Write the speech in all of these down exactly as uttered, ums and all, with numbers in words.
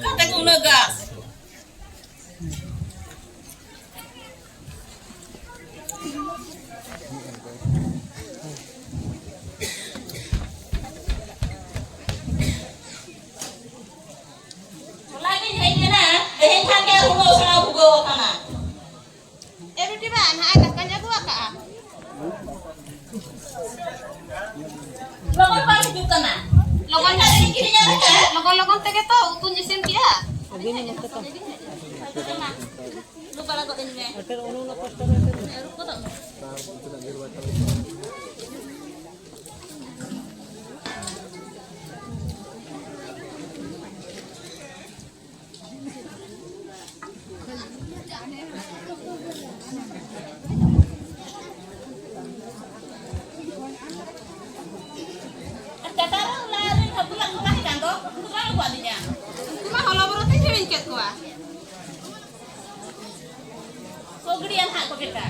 ᱠᱟᱛᱮ ᱠᱚ ᱩᱱᱟᱹᱜ ᱜᱟᱥ᱾ ᱦᱚᱞᱟ ᱜᱤᱧ ᱦᱮᱡ ᱞᱮᱱᱟ, ᱛᱮᱦᱮᱧ ᱠᱷᱟᱱ ᱜᱮ ᱩᱱᱟᱹᱜ ᱥᱮᱬᱟ ᱵᱷᱩᱜᱟᱹᱜ ᱟᱠᱟᱱᱟ᱾ ᱮ ᱵᱤᱴᱤ ᱵᱟ, ᱱᱟᱦᱟᱜ ᱫᱟᱠᱟᱧ ᱟᱹᱜᱩ ᱟᱠᱟᱜᱼᱟ᱾ ᱞᱚᱜᱚᱱ ᱵᱟᱢ ᱦᱤᱡᱩᱜ ᱠᱟᱱᱟ᱾ ᱞᱚᱜᱚᱱ ᱠᱷᱟᱱ ᱤᱧ ᱠᱤᱨᱤᱧ ᱟᱹᱜᱩ ᱠᱟᱜᱼᱟ᱾ ᱞᱚᱜᱚᱱ ᱞᱚᱜᱚᱱ ᱛᱮᱜᱮ ᱛᱚ ᱩᱛᱩᱧ ᱤᱥᱤᱱ ᱠᱮᱜᱼᱟ᱾ ᱞᱩ ᱵᱟᱲᱟ ᱜᱚᱫ ᱟᱹᱧ ᱢᱮ᱾ ᱟᱹᱨᱩᱵ ᱜᱚᱫᱚᱜ ᱢᱮ᱾ ᱟᱨ ᱠᱟᱴᱟ ᱨᱮ ᱚᱱᱟ ᱨᱮ ᱦᱟᱹᱠᱩ ᱞᱟᱝ ᱛᱟᱦᱮᱸ ᱠᱟᱱ ᱫᱚ, ᱩᱱᱠᱩ ᱵᱟᱝ ᱟᱹᱜᱩᱣᱟᱫᱤᱧᱟ᱾ ᱩᱱᱠᱩ ᱢᱟ ᱦᱚᱞᱟ ᱵᱚᱨᱚ ᱛᱮᱧ ᱦᱤᱲᱤᱧ ᱠᱮᱫ ᱠᱚᱣᱟ᱾ ᱥᱚᱜᱲᱤᱭᱟ ᱱᱟᱦᱟᱜ ᱠᱚ ᱵᱮᱴᱟ᱾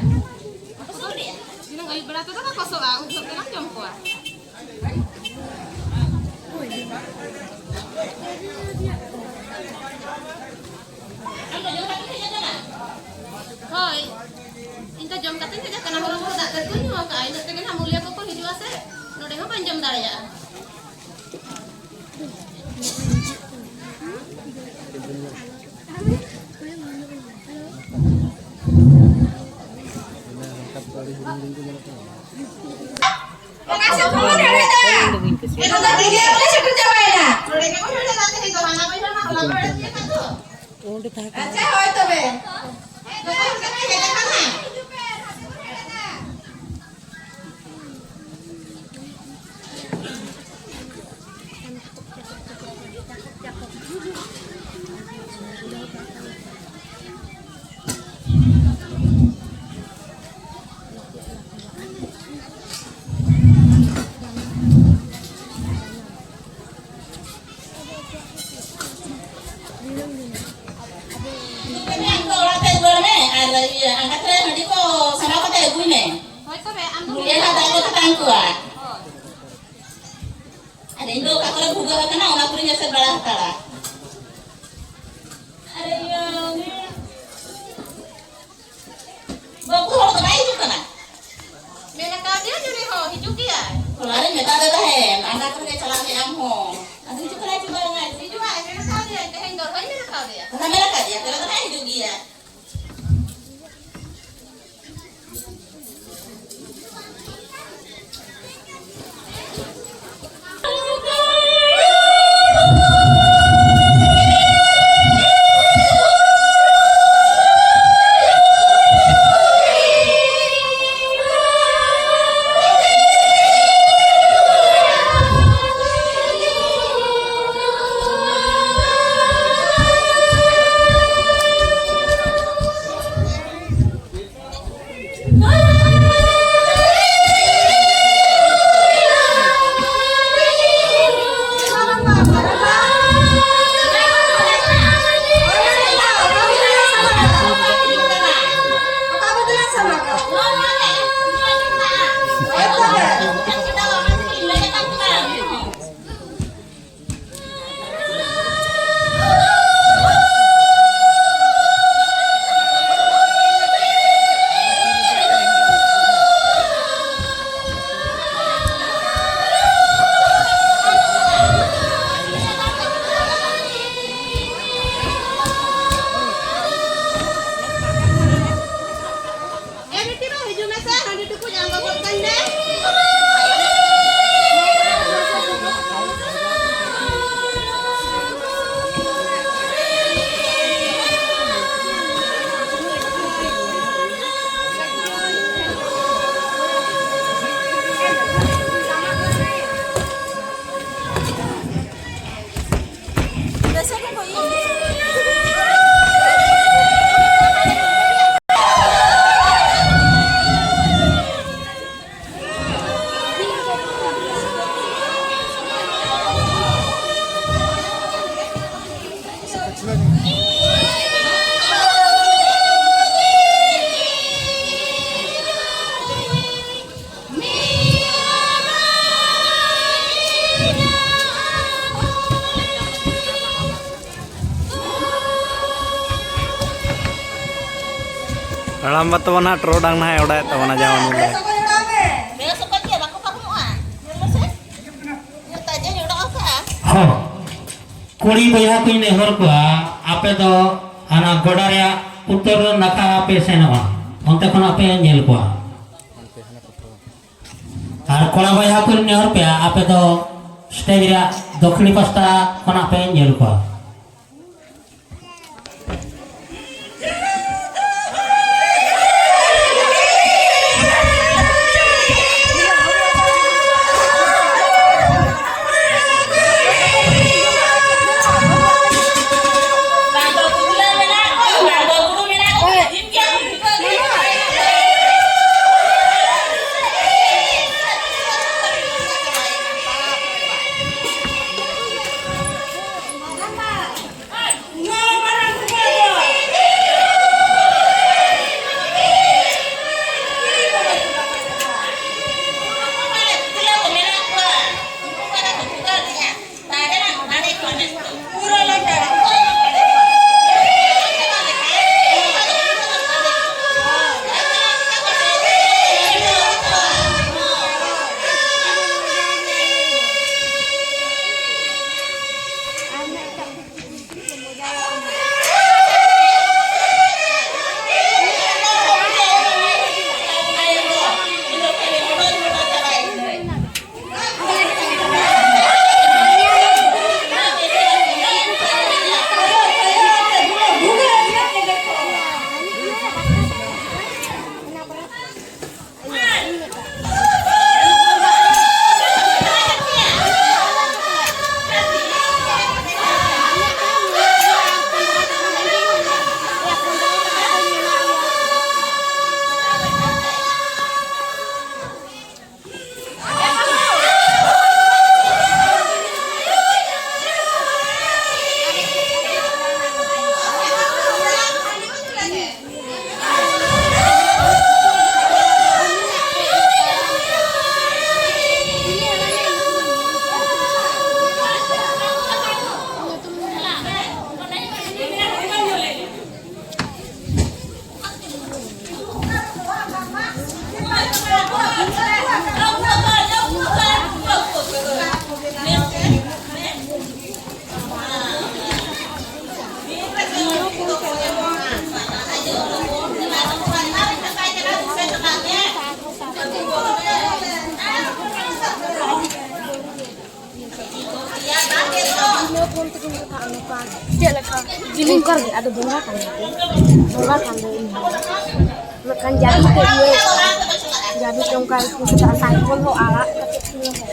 ᱟᱯᱮ ᱥᱚᱜᱲᱤᱭᱟ? ᱫᱷᱤᱱᱟᱹᱝ ᱟᱹᱭᱩᱵ ᱵᱮᱲᱟ ᱛᱮᱫᱚ ᱵᱟᱠᱚ ᱥᱚᱜᱼᱟ, ᱩᱱ ᱡᱚᱦᱚᱜ ᱜᱮᱞᱟᱝ ᱡᱚᱢ ᱠᱚᱣᱟ᱾ ᱟᱢ ᱫᱚ ᱡᱚᱢ ᱠᱟᱛᱮᱢ ᱦᱮᱡ ᱟᱠᱟᱱᱟ? ᱦᱳᱭ, ᱤᱧ ᱫᱚ ᱡᱚᱢ ᱠᱟᱛᱮᱧ ᱦᱮᱡ ᱟᱠᱟᱱᱟ, ᱦᱚᱞᱚᱝ ᱠᱚ ᱫᱟᱜ ᱠᱟᱛᱮᱧ ᱧᱩ ᱟᱠᱟᱫᱼᱟ, ᱤᱱᱟᱹᱜ ᱛᱮᱜᱮ ᱱᱟᱦᱟᱜ ᱢᱩᱞᱤᱭᱟᱹ ᱠᱚᱠᱚ ᱦᱤᱡᱩᱜᱼᱟ ᱥᱮ, ᱱᱚᱰᱮ ᱦᱚᱸ ᱵᱟᱹᱧ ᱡᱚᱢ ᱫᱟᱲᱮᱭᱟᱜᱼᱟ᱾ ᱚᱠᱟ ᱥᱮᱫ ᱠᱷᱚᱱ ᱵᱚᱱ ᱦᱮᱲᱦᱮᱫᱟ? ᱱᱤᱛᱚᱜ ᱫᱚ ᱢᱤᱰᱤᱭᱟ ᱠᱚᱞᱮ ᱥᱮᱴᱮᱨ ᱪᱟᱵᱟᱭᱮᱱᱟ᱾ ᱱᱚᱰᱮ ᱜᱮᱵᱚᱱ ᱦᱮᱲᱦᱮᱫᱟ, ᱛᱮᱦᱮᱧ ᱫᱚ ᱦᱟᱱᱟ ᱵᱟᱹᱭᱦᱟᱹᱲ ᱱᱟᱜ ᱦᱚᱞᱟ ᱵᱟᱹᱭᱦᱟᱹᱲ ᱛᱟᱦᱮᱸ ᱠᱟᱱᱟ ᱛᱚ᱾ ᱚᱸᱰᱮ ᱛᱟᱦᱮᱸ ᱠᱟᱱᱟ᱾ ᱟᱪᱪᱷᱟ, ᱦᱳᱭ ᱛᱚᱵᱮ᱾ ᱡᱚᱛᱚ ᱦᱚᱲ ᱜᱮᱯᱮ ᱦᱮᱡ ᱟᱠᱟᱱᱟ? ᱚᱲᱟᱜ ᱛᱮ ᱨᱩᱣᱟᱹᱲ ᱢᱮ ᱟᱨ ᱤᱭᱟᱹ ᱟᱸᱜᱟᱛ ᱨᱮ ᱦᱟᱺᱰᱤ ᱠᱚ ᱠᱚᱣᱟ᱾ ᱟᱨ ᱤᱧ ᱫᱚ ᱚᱠᱟ ᱠᱚᱨᱮ ᱵᱷᱩᱜᱟᱹᱜ ᱟᱠᱟᱱᱟ, ᱚᱱᱟ ᱠᱚᱨᱮᱧ ᱮᱥᱮᱫ ᱵᱟᱲᱟ ᱦᱟᱛᱟᱲᱟ᱾ ᱟᱨ ᱤᱭᱟᱹ, ᱩᱱᱤ ᱵᱟᱹᱵᱩ ᱦᱚᱲ ᱫᱚ ᱵᱟᱭ ᱦᱤᱡᱩᱜ ᱠᱟᱱᱟ? ᱢᱮᱱ ᱟᱠᱟᱫᱮᱭᱟ ᱡᱟᱹᱱᱤᱡ ᱦᱚᱸ, ᱦᱤᱡᱩᱜ ᱜᱮᱭᱟᱭ᱾ ᱦᱚᱞᱟ ᱨᱮᱧ ᱢᱮᱛᱟ ᱫᱮ ᱛᱟᱦᱮᱸᱫ, ᱟᱸᱰᱟ ᱠᱚᱨᱮ ᱜᱮ ᱪᱟᱞᱟᱜ ᱢᱮ ᱟᱢ ᱦᱚᱸ᱾ ᱟᱫᱚ ᱦᱤᱡᱩᱜ ᱠᱟᱱᱟᱭ ᱥᱮ ᱵᱟᱝᱟ? ᱦᱤᱡᱩᱜ ᱟᱭ, ᱢᱮᱱ ᱟᱠᱟᱫᱮᱭᱟᱭ, ᱛᱮᱦᱮᱧ ᱫᱚ ᱦᱚᱭ ᱢᱮᱱ ᱟᱠᱟᱫᱮᱭᱟ᱾ ᱠᱟᱛᱷᱟ ᱢᱮᱱ ᱟᱠᱟᱫᱮᱭᱟ, ᱛᱚᱵᱮ ᱫᱚ ᱦᱟᱸᱜ ᱦᱤᱡᱩᱜ ᱜᱮᱭᱟ᱾ ᱟᱢ ᱵᱟ ᱛᱟᱵᱚᱱ ᱦᱟᱸᱜ ᱴᱚᱨᱚᱰᱟᱝ ᱱᱟᱦᱟᱜ ᱮ ᱚᱰᱟᱭᱮᱫ ᱛᱟᱵᱚᱱᱟ ᱡᱟᱣᱟᱱ ᱢᱩᱞ ᱨᱮ᱾ ᱵᱮᱥ ᱚᱠᱚᱡ ᱜᱮ ᱵᱟᱠᱚ ᱯᱟᱨᱚᱢᱚᱜᱼᱟ᱾ ᱧᱮᱞ ᱢᱮᱥᱮ᱾ ᱧᱮᱞ ᱛᱟᱭ ᱡᱮᱧ ᱚᱰᱟᱣ ᱟᱠᱟᱫᱼᱟ᱾ ᱦᱚᱸ᱾ ᱠᱩᱲᱤ ᱵᱚᱭᱦᱟ ᱠᱚᱧ ᱱᱮᱦᱚᱨ ᱠᱚᱣᱟ, ᱟᱯᱮ ᱫᱚ ᱦᱟᱱᱟ ᱜᱚᱰᱟ ᱨᱮᱭᱟᱜ ᱩᱛᱛᱚᱨ ᱱᱟᱠᱷᱟ ᱯᱮ ᱥᱮᱱᱚᱜᱼᱟ, ᱚᱱᱛᱮ ᱠᱷᱚᱱᱟᱜ ᱯᱮ ᱧᱮᱞ ᱠᱚᱣᱟ᱾ ᱟᱨ ᱠᱚᱲᱟ ᱵᱚᱭᱦᱟ ᱠᱚᱧ ᱱᱮᱦᱚᱨ ᱯᱮᱭᱟ, ᱟᱯᱮ ᱫᱚ ᱥᱴᱮᱡᱽ ᱨᱮᱭᱟᱜ ᱫᱚᱠᱷᱤᱱᱤ ᱯᱟᱥᱴᱟ ᱠᱷᱚᱱᱟᱜ ᱯᱮ ᱧᱮᱞ ᱠᱚᱣᱟ᱾ ᱪᱮᱫ ᱞᱮᱠᱟ? ᱡᱤᱞᱤᱧ ᱠᱚᱨᱮ ᱟᱫᱚ ᱵᱚᱸᱜᱟ ᱠᱟᱱ ᱜᱮᱭᱟ᱾ ᱵᱚᱸᱜᱟ ᱠᱟᱱ ᱜᱮᱭᱟ ᱤᱧ ᱦᱚᱸ᱾ ᱢᱮᱱᱠᱷᱟᱱ ᱡᱟᱹᱫᱩ ᱛᱮ ᱤᱭᱟᱹ, ᱡᱟᱹᱫᱩ ᱛᱮ ᱚᱱᱠᱟ ᱨᱤᱯᱩ ᱠᱟᱜᱼᱟ, ᱥᱟᱭᱠᱚᱞ ᱦᱚᱸ ᱟᱲᱟᱜ ᱠᱟᱛᱮ ᱤᱭᱟᱹ ᱦᱚᱸ᱾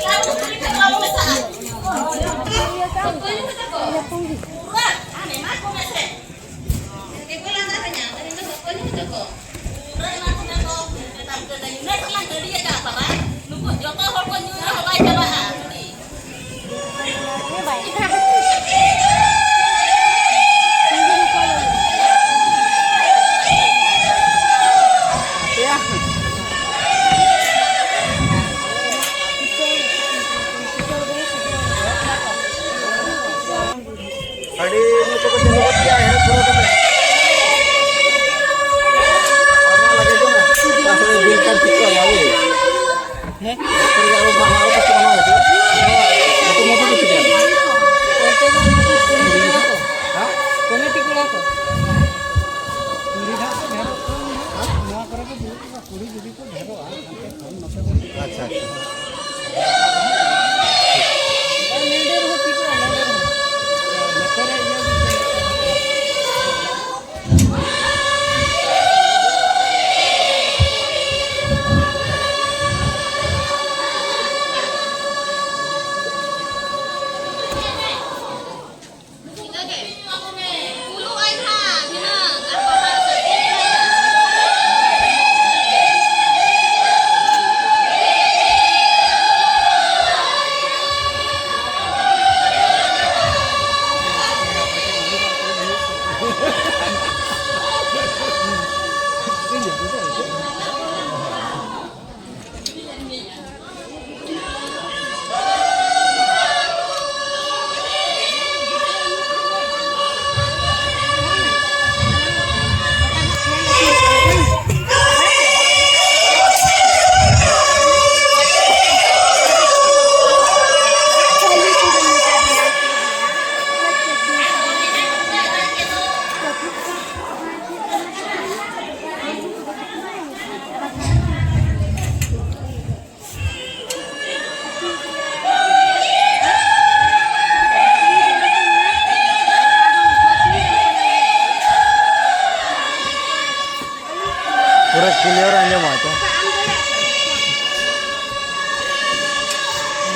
ᱟᱹᱰᱤ ᱢᱚᱡᱽ ᱛᱮᱠᱚ ᱪᱟᱹᱞᱩ ᱜᱚᱫ ᱠᱮᱜᱼᱟ, ᱮᱦᱚᱵ ᱯᱩᱨᱟᱹᱣ ᱠᱟᱛᱮ᱾ ᱟᱨ ᱱᱚᱣᱟ ᱞᱟᱜᱮ ᱡᱚᱝᱟ᱾ ᱛᱟᱨᱯᱚᱨᱮ ᱵᱤᱞ ᱠᱟᱨᱰ ᱴᱷᱤᱠ ᱠᱚ ᱮᱢᱟ ᱵᱚᱱ᱾ ᱦᱮᱸ? ᱛᱟᱨᱯᱚᱨᱮ ᱟᱵᱚ ᱢᱟ ᱱᱚᱣᱟ ᱠᱚ ᱥᱟᱢᱟᱝ ᱨᱮ᱾ ᱱᱚᱛᱮ ᱢᱚᱴᱚᱨ ᱠᱚ ᱪᱤᱠᱟᱹᱭᱟ? ᱦᱮᱸ? ᱠᱚᱢᱤᱴᱤ ᱠᱚᱲᱟ ᱠᱚ᱾ ᱠᱩᱲᱤ ᱱᱟᱦᱟᱜ ᱠᱚ ᱰᱷᱮᱨᱚᱜ ᱠᱟᱱᱟ, ᱱᱚᱣᱟ ᱠᱚᱨᱮ ᱠᱚ ᱫᱩᱲᱩᱵ ᱠᱚᱜᱼᱟ, ᱠᱩᱲᱤ ᱡᱩᱫᱤ ᱠᱚ ᱰᱷᱮᱨᱚᱜᱼᱟ, ᱦᱟᱱᱛᱮ ᱠᱷᱚᱱ ᱱᱚᱛᱮ ᱫᱚ᱾ ᱟᱪᱪᱷᱟ, ᱟᱪᱪᱷᱟ᱾ ᱱᱚᱰᱮ ᱨᱮᱦᱚᱸ ᱴᱷᱤᱠᱚᱜᱼᱟ, ᱱᱚᱰᱮ ᱨᱮᱦᱚᱸ᱾ ᱱᱚᱛᱮ ᱨᱮ ᱤᱭᱟᱹ ᱜᱮ᱾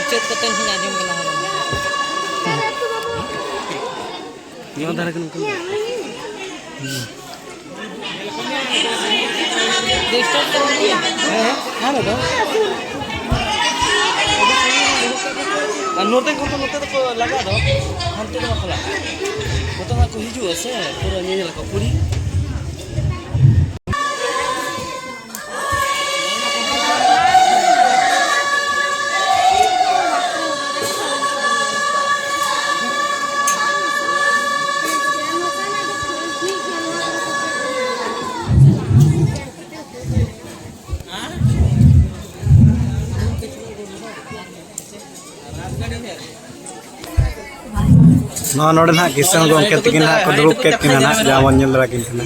ᱪᱮᱫ ᱠᱚᱛᱮ ᱦᱚᱸ ᱟᱸᱡᱚᱢ ᱠᱟᱱᱟ ᱦᱚᱸ ᱵᱟᱝ᱾ ᱱᱚᱣᱟ ᱫᱷᱟᱨᱮ ᱠᱷᱚᱱ ᱠᱚ ᱰᱤᱥᱴᱟᱨᱵ ᱛᱟᱵᱚᱱ ᱜᱮᱭᱟ᱾ ᱦᱮᱸ, ᱦᱮᱸ, ᱟᱨ ᱫᱚ᱾ ᱟᱨ ᱱᱚᱛᱮ ᱠᱷᱚᱱ ᱫᱚ ᱱᱚᱛᱮ ᱫᱚᱠᱚ ᱞᱟᱜᱟ ᱫᱚ, ᱦᱟᱱᱛᱮ ᱫᱚ ᱵᱟᱠᱚ ᱞᱟᱜᱟ᱾ ᱱᱚᱛᱮ ᱠᱷᱚᱱ ᱠᱚ ᱦᱤᱡᱩᱜᱼᱟ ᱥᱮ, ᱯᱩᱨᱟᱹ ᱧᱮᱧᱮᱞ ᱟᱠᱚ ᱠᱩᱲᱤ᱾ ᱱᱚᱣᱟ ᱱᱚᱰᱮ ᱱᱟᱦᱟᱜ ᱠᱤᱥᱟᱹᱬ ᱜᱚᱢᱠᱮ ᱛᱟᱹᱠᱤᱱ ᱱᱟᱦᱟᱜ ᱠᱚ ᱫᱩᱲᱩᱵ ᱠᱮᱫ ᱠᱤᱱᱟ ᱱᱟᱦᱟᱜ, ᱡᱟᱦᱟᱸ ᱵᱚᱱ ᱧᱮᱞ ᱫᱟᱲᱮ ᱠᱤᱱ ᱠᱟᱱᱟ᱾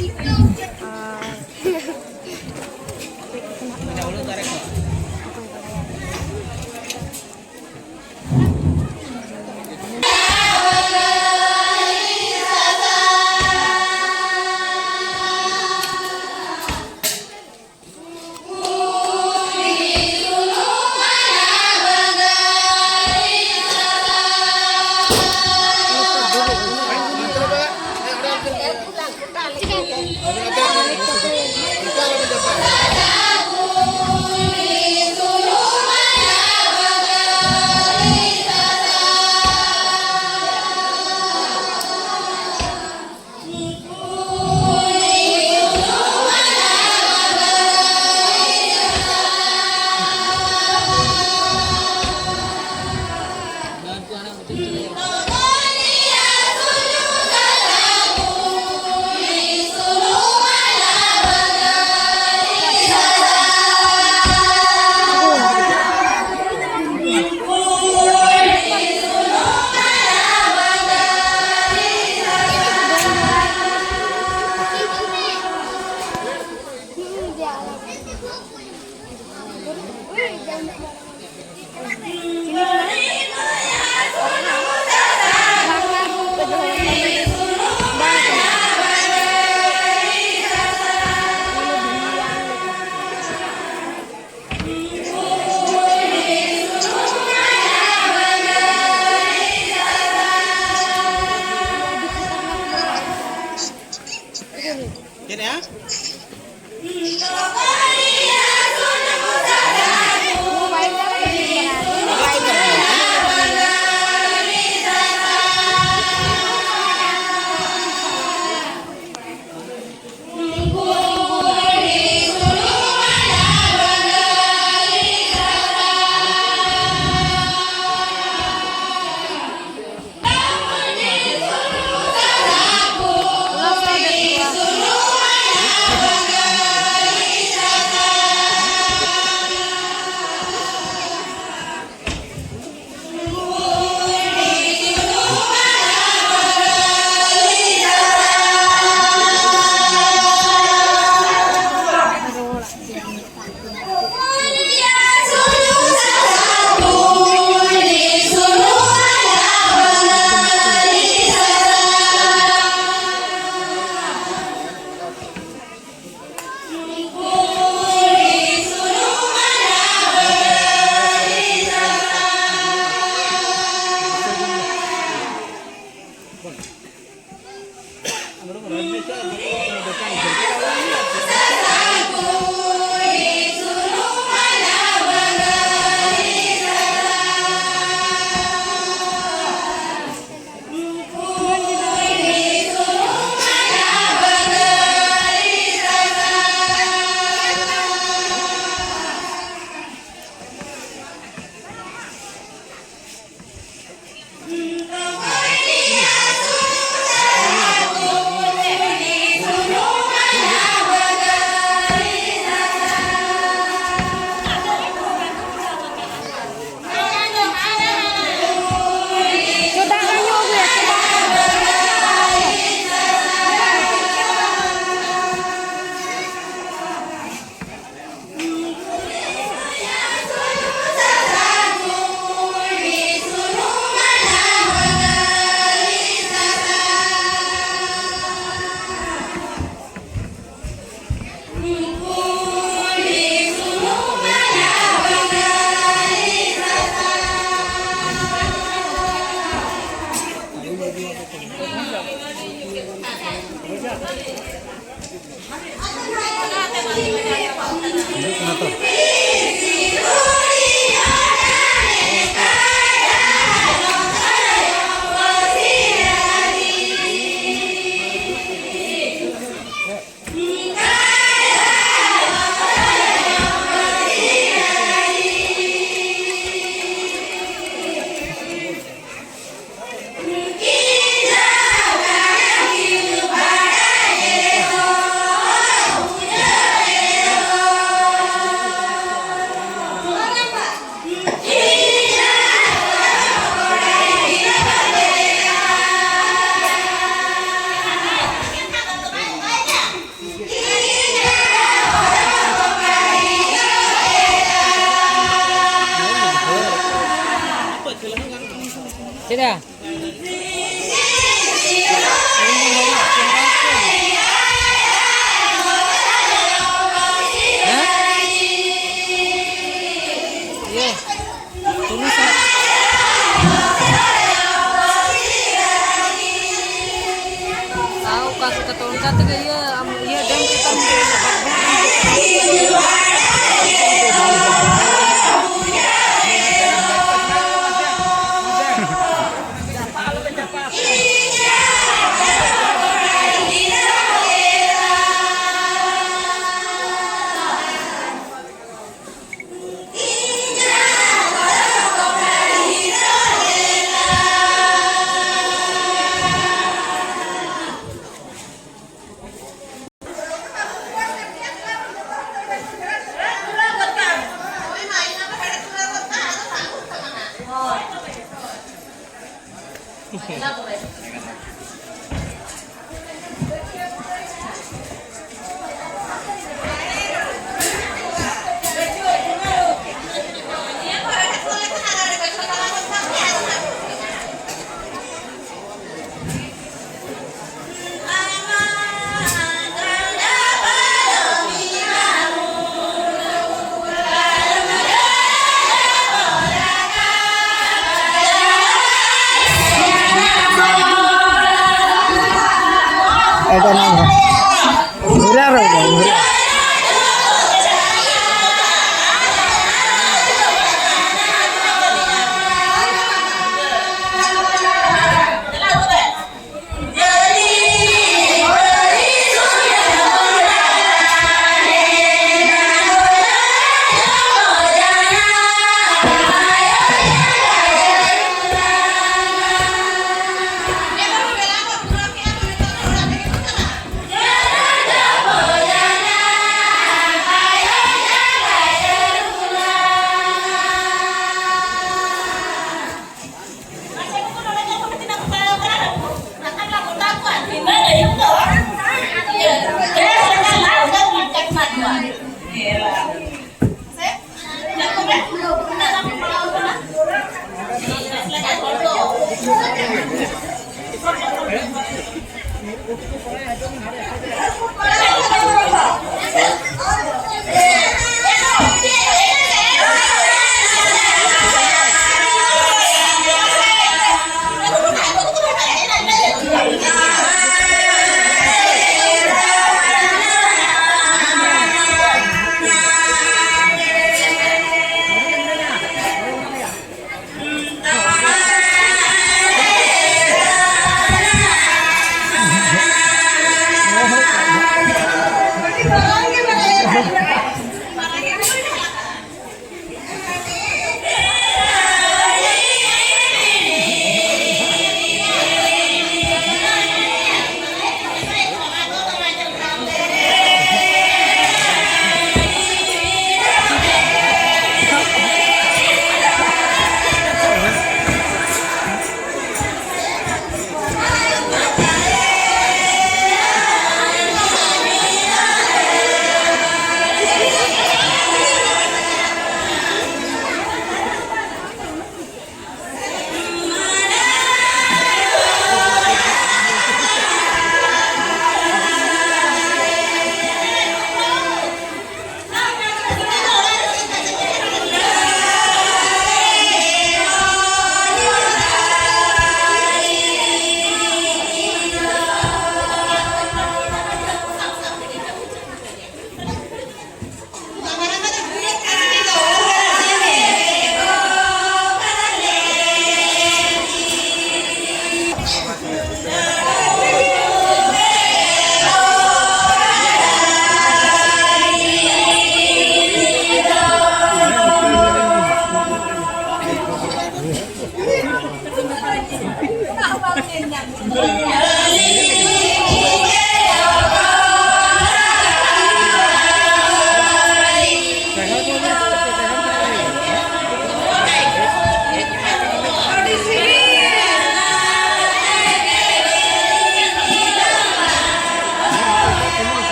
ᱪᱮᱫ ᱭᱟ? ᱦᱮᱸ? ᱤᱭᱟᱹ, ᱛᱩᱨᱩᱭ ᱥᱟᱭ᱾ ᱟᱨ ᱚᱠᱟ ᱥᱮᱫ ᱠᱟᱛᱮ ᱚᱱᱠᱟ ᱛᱮᱜᱮ ᱤᱭᱟᱹ, ᱟᱢ ᱤᱭᱟᱹ ᱰᱮᱢ ᱪᱮᱛᱟᱱ ᱨᱮ᱾ ᱮᱴᱟᱜ ᱱᱟᱢ ᱨᱮ᱾ ᱵᱷᱮᱜᱟᱨ ᱨᱮ ᱵᱟᱝ, ᱵᱷᱮᱜᱟᱨ᱾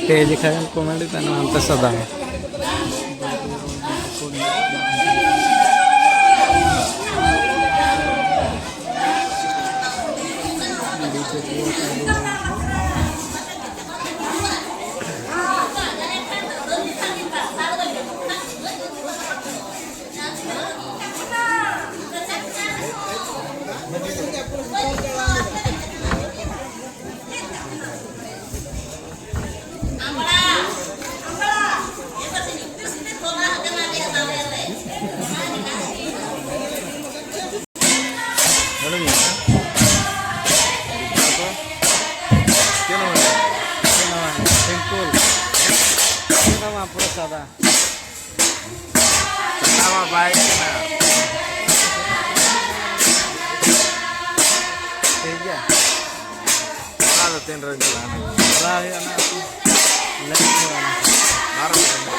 ᱯᱮ ᱡᱮᱠᱷᱟ ᱜᱟᱱ ᱠᱚᱢᱮᱰᱤ ᱛᱟᱦᱮᱱᱟ ᱦᱟᱱᱛᱮ ᱥᱟᱫᱟ᱾ ᱯᱩᱨᱟᱹ ᱥᱟᱫᱟ᱾ ᱪᱟᱞᱟᱣ ᱵᱟᱭ ᱠᱟᱱᱟ᱾ ᱴᱷᱤᱠ ᱜᱮᱭᱟ᱾ ᱪᱟᱞᱟᱣ ᱫᱚ ᱛᱤᱱ ᱨᱮ ᱪᱟᱞᱟᱜᱼᱟ? ᱪᱟᱞᱟᱣ ᱦᱩᱭᱩᱜᱼᱟ ᱱᱟᱜ᱾ ᱞᱮᱴ ᱧᱚᱜᱚᱜᱼᱟ ᱱᱟᱜ᱾ ᱵᱟᱨᱚ ᱵᱟᱡᱮ᱾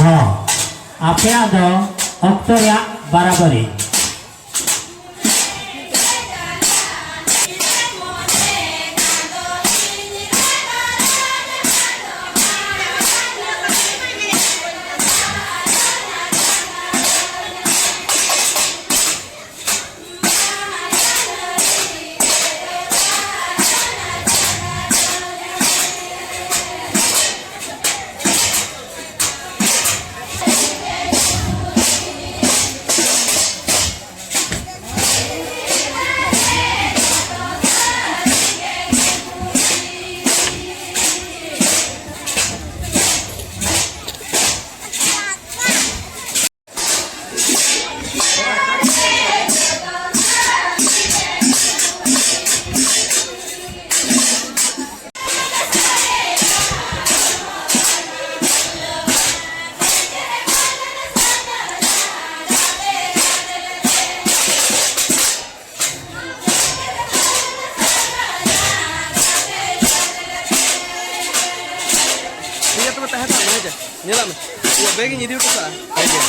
ᱦᱚᱸ, ᱟᱯᱮᱭᱟᱜ ᱫᱚ ᱚᱠᱛᱚ ᱨᱮᱭᱟᱜ ᱵᱟᱨᱟᱵᱟᱨᱤ᱾ ᱴᱷᱤᱠ ᱜᱮᱭᱟ, ᱛᱚᱵᱮ ᱛᱟᱦᱮᱸ ᱛᱟᱢ ᱢᱮ, ᱦᱮᱸ ᱪᱮ? ᱧᱮᱞᱟᱜ ᱢᱮ, ᱤᱧᱟᱹᱜ ᱵᱮᱜᱽ ᱤᱧ ᱤᱫᱤ ᱦᱚᱴᱚ ᱠᱟᱜᱼᱟ᱾ ᱴᱷᱤᱠ ᱜᱮᱭᱟ᱾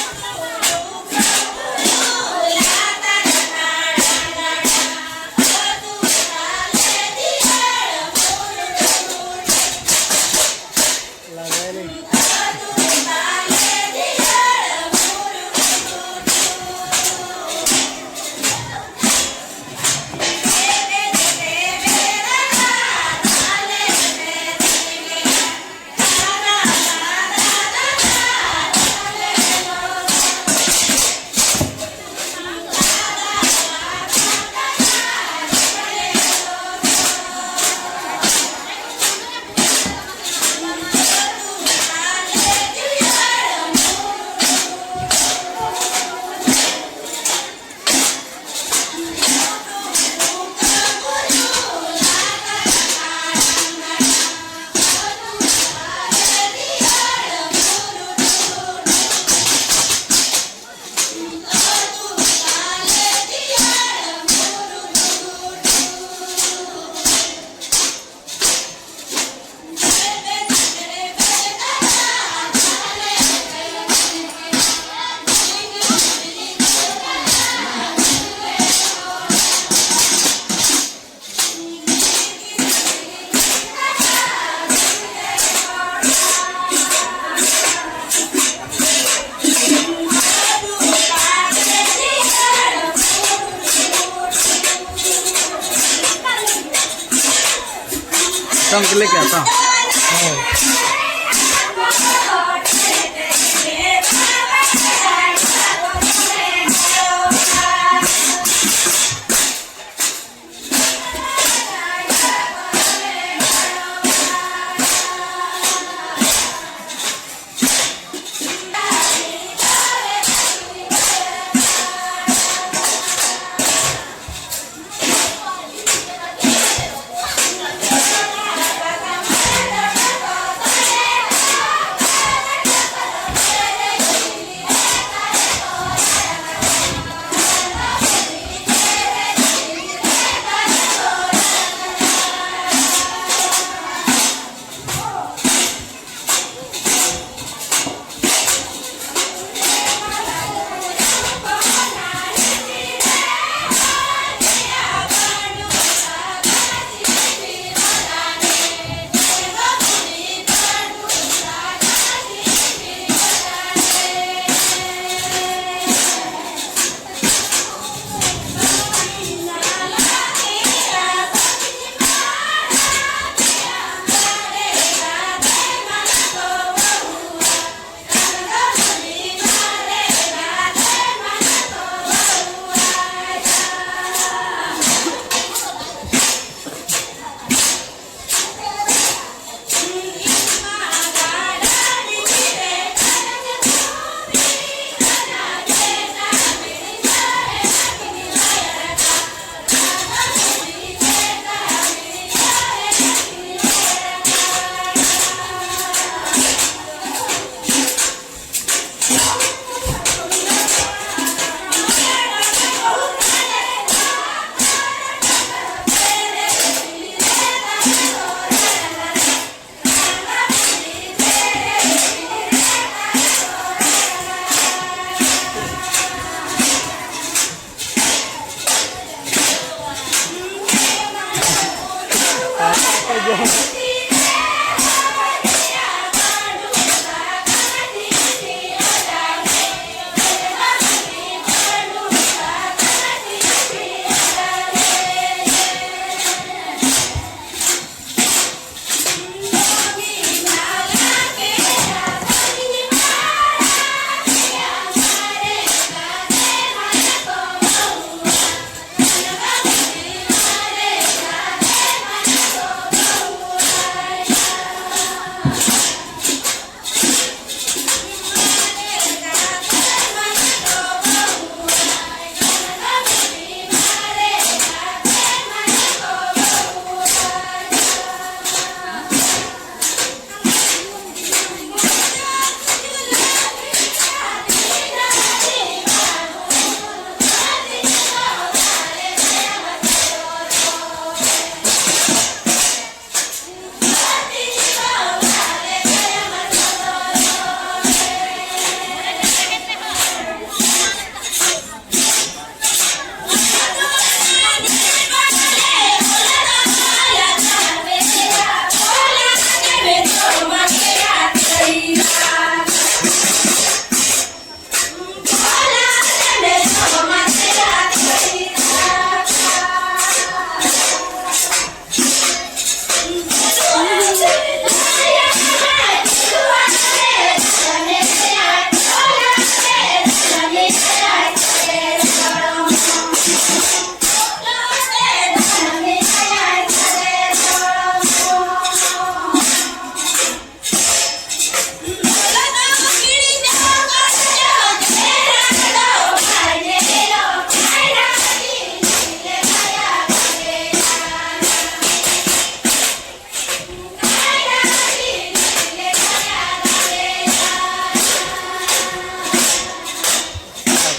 ᱜᱮᱞᱮ ᱠᱮᱫᱟ ᱛᱚ᱾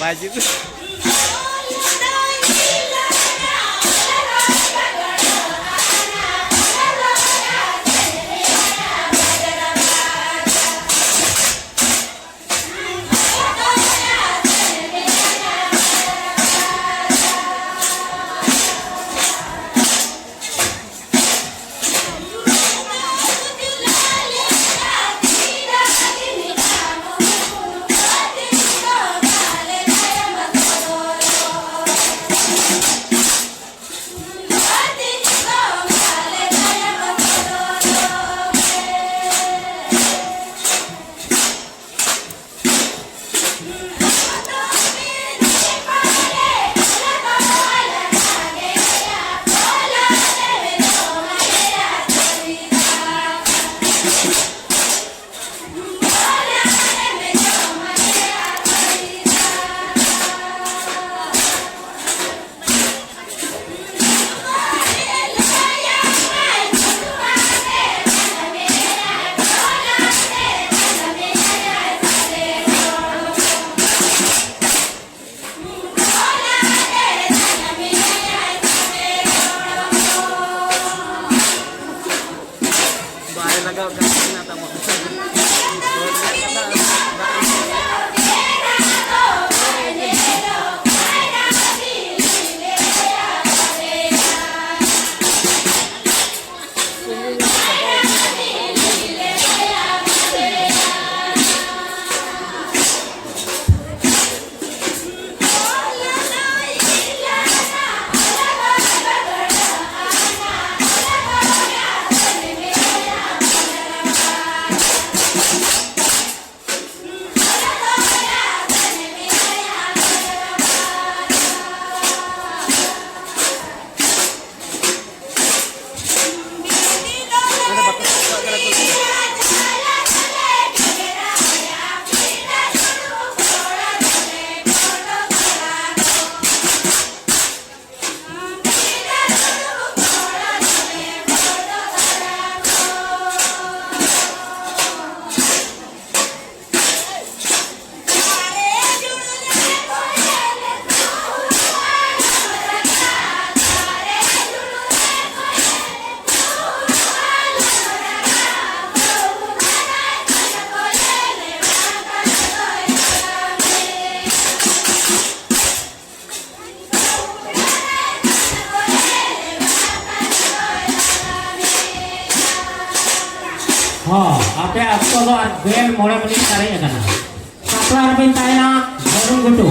ᱟᱡ ᱟᱯᱮ ᱚᱠᱛᱚ ᱫᱚ ᱟᱨ ᱜᱮᱞ ᱢᱚᱬᱮ ᱢᱤᱱᱤᱴ ᱥᱟᱨᱮᱡ ᱟᱠᱟᱱᱟ᱾ ᱥᱟᱯᱲᱟᱣ ᱨᱮᱵᱤᱱ ᱛᱟᱦᱮᱱᱟ ᱵᱷᱟᱹᱜᱩᱱ ᱜᱷᱩᱴᱩ᱾